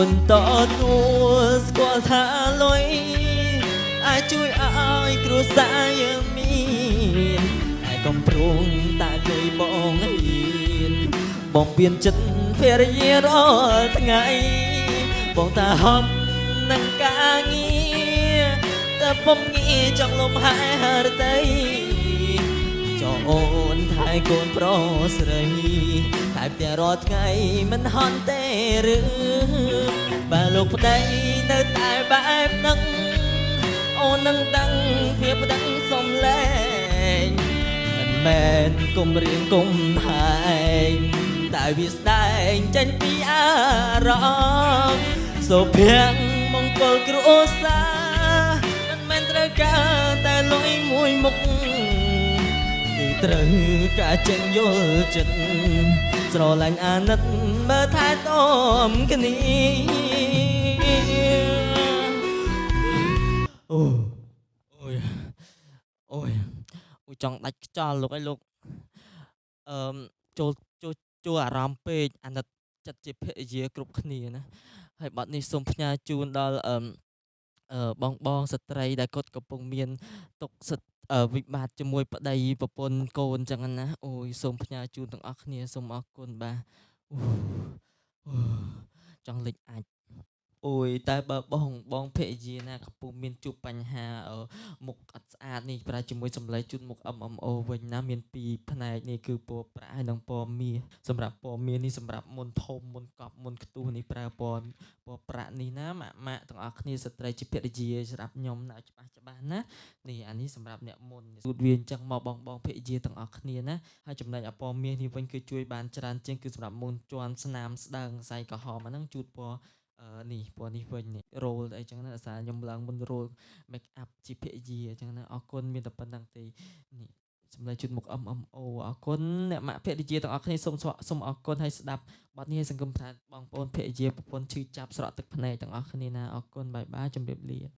នតទួលស្គាល់ថាលុយអាចជួយឲ្យគ្រួសារយើងមានតែកុំព្រួងតាលុយបងហ៊ានបងពៀនចិត្តភរិយារាល់ថ្ងៃបងតាហត់នឹងការងារតែពុំងារចង់លំហែហរតី ចោអូនថែកូនប្រុសស្រីថែផ្ទះរាល់ថ្ងៃមិនហន់ទេឬបើលោកប្តីនៅតែបែបហ្នឹងអូននឹងដឹងភាពដឹងសំលែងមិនមែនគុំរៀងគុំហែងតែវាស្ដែងចេញពីអារម្មណ៍សុភមង្គលគ្រួសារមិនមែនត្រូវការតែលុយមួយមុខ គឺត្រូវការចេញយល់ចិត្តស្រឡាញ់អាណិតមើលថែទាំគ្នាអូអូយអូយអូយចង់ដាច់ខ្យល់លោកអើយលោកអឺមចូលចូលចូលអារម្មណ៍ពេកអាណិតចិត្តជាភរិយាគ្រប់គ្នាណាហើយបទនេះសូមផ្ញើជូនដល់អឺមអឺបងបងស្ត្រីដែលគាត់កំពុងមានទុក្ខសិទ្ធ វិបត្តិជាមួយប្តីប្រពន្ធកូនចឹងណាអូយសូមផ្ញើជូនទាំងអស់គ្នាសូមអរគុណបាទអូអូចង់លេចអាចអូយតែបើបងបងភរិយាណាកំពុងមានជួបបញ្ហាមុខអត់ស្អាតនេះប្រើជាមួយសម្លេងជូតមុខ MMO វិញណាមានពីរផ្នែកនេះគឺពណ៌ប្រាក់ហើយនិងពណ៌មាសសម្រាប់ពណ៌មាសនេះសម្រាប់មុនធំមុនកប់មុនខ្ទុះនេះប្រើពណ៌ពណ៌ប្រាក់នេះណាម៉ាក់ម៉ាក់ទាំងអស់គ្នាស្ត្រីជាភរិយាស្រាប់ខ្ញុំណាច្បាស់ច្បាស់ណា នេះអានេះសម្រាប់អ្នកមុនសូត្រវាអញ្ចឹងមកបងបងភរិយាទាំងអស់គ្នាណាហើយចំណែកអពណ៌មាសនេះវិញគឺជួយបានច្រើនជាងគឺសម្រាប់មុនជាន់ស្នាមស្ដើងសៃក្រហមអាហ្នឹងជូតពណ៌នេះពណ៌នេះវិញនេះរ៉ូលអីចឹងណាអាសាខ្ញុំឡើងមុនរ៉ូល make up ជាភរិយាអញ្ចឹងណាអរគុណមានតែប៉ុណ្្នឹងទេនេះសម្លេងជូតមុខ MMO អរគុណអ្នកម៉ាក់ភរិយាទាំងអស់គ្នាសូមសូមអរគុណហើយស្ដាប់បទនេះឲ្យសង្គមថាបងប្អូនភរិយាប្រពន្ធឈឺចាប់ស្រក់ទឹកភ្នែកទាំងអស់គ្នាណាអរគុណបាយបាយជម្រាបលា។